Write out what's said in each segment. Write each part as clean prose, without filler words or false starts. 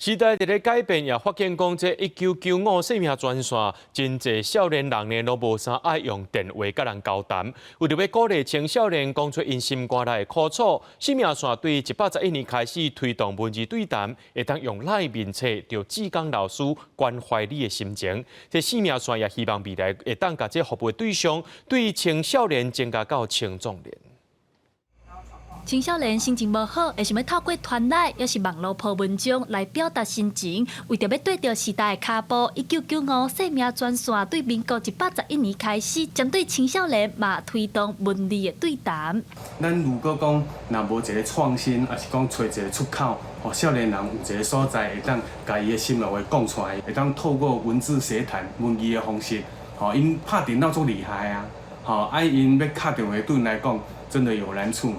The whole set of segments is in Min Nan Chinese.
時代佇咧改變，也發現講這1995姓名專線，真濟少年人呢攏無啥愛用電話佮人交談。為著欲鼓勵青少年講出𪜶心肝內的苦楚，生命線對111年開始推動文字對談，會當用 LINE 面冊著志工老師關懷你的心情。這生命線也希望未來會當共這服務對象對青少年增加到青壯年。青少年心情無好，會想欲透過傳賴，抑是網路 po 文章來表達心情。為著欲綴著時代的跤步，1995姓名專線對民國111年開始，針對青少年嘛推動文字的對談。咱如果講若無一个創新，抑是講揣一个出口，予少年人有一个所在會當共伊的心內話講出來，會當透過文字協談、文字的方式，吼，𪜶拍電腦足厲害啊，吼，啊𪜶欲敲電話對𪜶來講，真的有難處。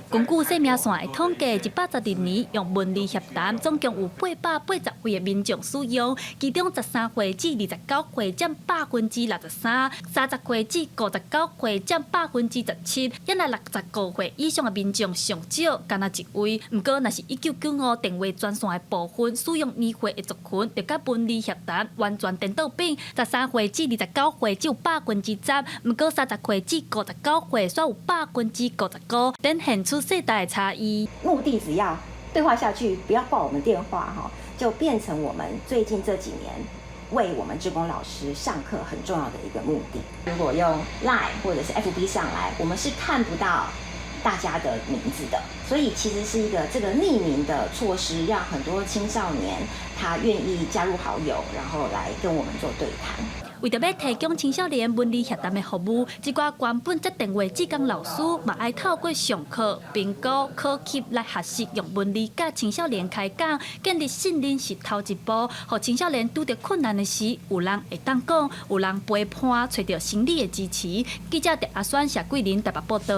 根據生命線的統計，112年用文字協談，總共有880位的民眾使用，其中13歲至29歲佔63%，30歲至59歲佔17%，抑若65歲以上的民眾上少，干焦一位。毋過，若是1995電話專線的部分使用年歲的族群，就佮文字協談完全顛倒反，13歲至29歲只有10%，毋過30歲至59歲煞有55%，展現出世代差異。目的只要對話下去，不要掛我們電話哈，就變成我們最近這幾年為我們志工老師上課很重要的一個目的。如果用 Line 或者是 FB 上來，我們是看不到大家的名字的，所以其實是一個這個匿名的措施，讓很多青少年他願意加入好友，然後來跟我們做對談。為著欲提供青少年文字協談的服務，這寡原本接電話志工老師嘛愛透過上課、評估、考級來學習用文字佮青少年開講，建立信任是頭一步，予青少年拄著困難的時，有人會當講，有人陪伴，揣著心理的支持。記者鄭阿選、謝桂林台北報導。